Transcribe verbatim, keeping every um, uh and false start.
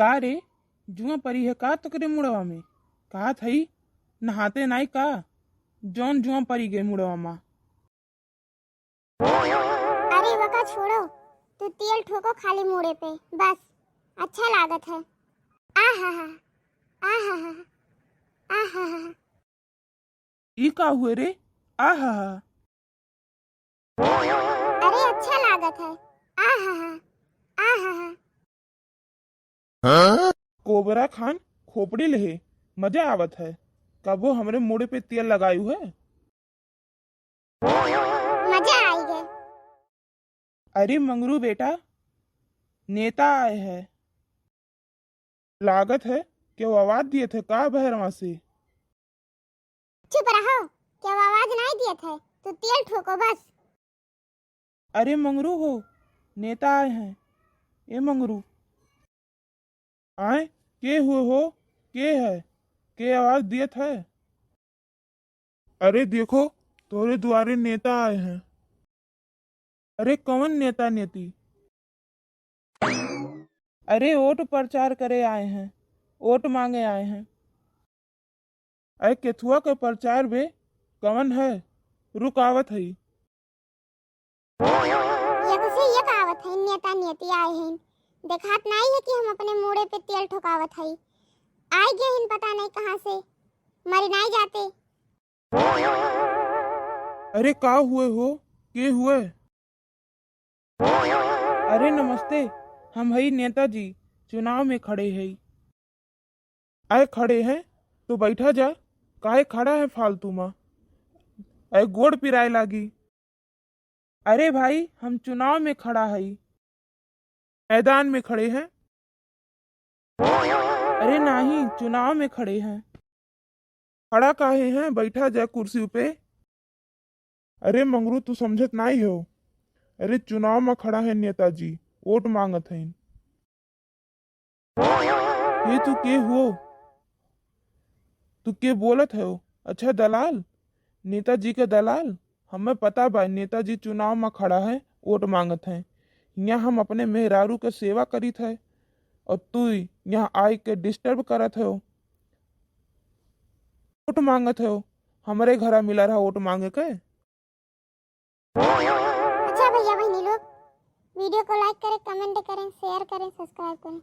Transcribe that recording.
का रे, जुआँ परी है का तोकरे मुड़वा में? कहा थई, नहाते नाई का, जौन जुआँ परी गए मुड़वा मा। अरे वका छोड़ो, तू तेल ठोको खाली मुड़े पे, बस अच्छा लागत है। आहा हा, आहा हा, आहा हा। ई का हुए रे? आहा हा। अरे अच्छा लागत है। आहा हा, आहा हा। कोबरा खान खोपड़ी लेहे, मजा आवत है। कबो हमरे मुड़े पे तेल लगायु है? मजा आई गए। अरे मंगरू बेटा, नेता आए है। लागत है कि वो आवाज दिए थे का बहरवा से? चुप रहो, क्या आवाज नहीं दिए थे, तू तेल ठोको बस। अरे मंगरू हो, नेता आए हैं। ए मंगरू। आए, के हुए हो? के है? के आवाज दिए थे? अरे देखो, तोरे दुआरे नेता आए हैं। अरे कौन नेता नेती? अरे वोट प्रचार करे आए हैं, वोट मांगे आए हैं। अरे केथुआ के प्रचार बे, कवन है? रुक आवत हई। ये कुछ ये कहावत है, नेता नेती आए हैं। देखात नहीं है कि हम अपने मूड़े पे तेल ठोकावत हई। आई गए हैं पता नहीं कहाँ से, मरी नहीं जाते। अरे का हुए हो, के हुए? अरे नमस्ते, हम हई नेताजी, चुनाव में खड़े हई। आए खड़े हैं तो बैठा जा, काहे खड़ा है फालतू मा? आए गोड़ पिराए लागी। अरे भाई, हम चुनाव में खड़ा हई। मैदान में खड़े हैं। अरे नाही, चुनाव में खड़े हैं। खड़ा काहे हैं, बैठा जा कुर्सी पे। अरे मंगरू, तू समझत नाही हो। अरे चुनाव में खड़ा है नेताजी, वोट मांगत हैं। ये तू के हुओ? तू के बोलत हो? अच्छा दलाल, नेताजी के दलाल। हमें पता बा नेताजी चुनाव में खड़ा है, वोट मांगत है। यहाँ हम अपने मेहरारू के सेवा करीत है और तू यहाँ आए के डिस्टर्ब करत हो, वोट मांगत हो। हमरे घरा मिला रहा वोट मांगे के। अच्छा भैया बहनी लोग, वीडियो को लाइक करें, कमेंट करें, शेयर करें, सब्सक्राइब करें।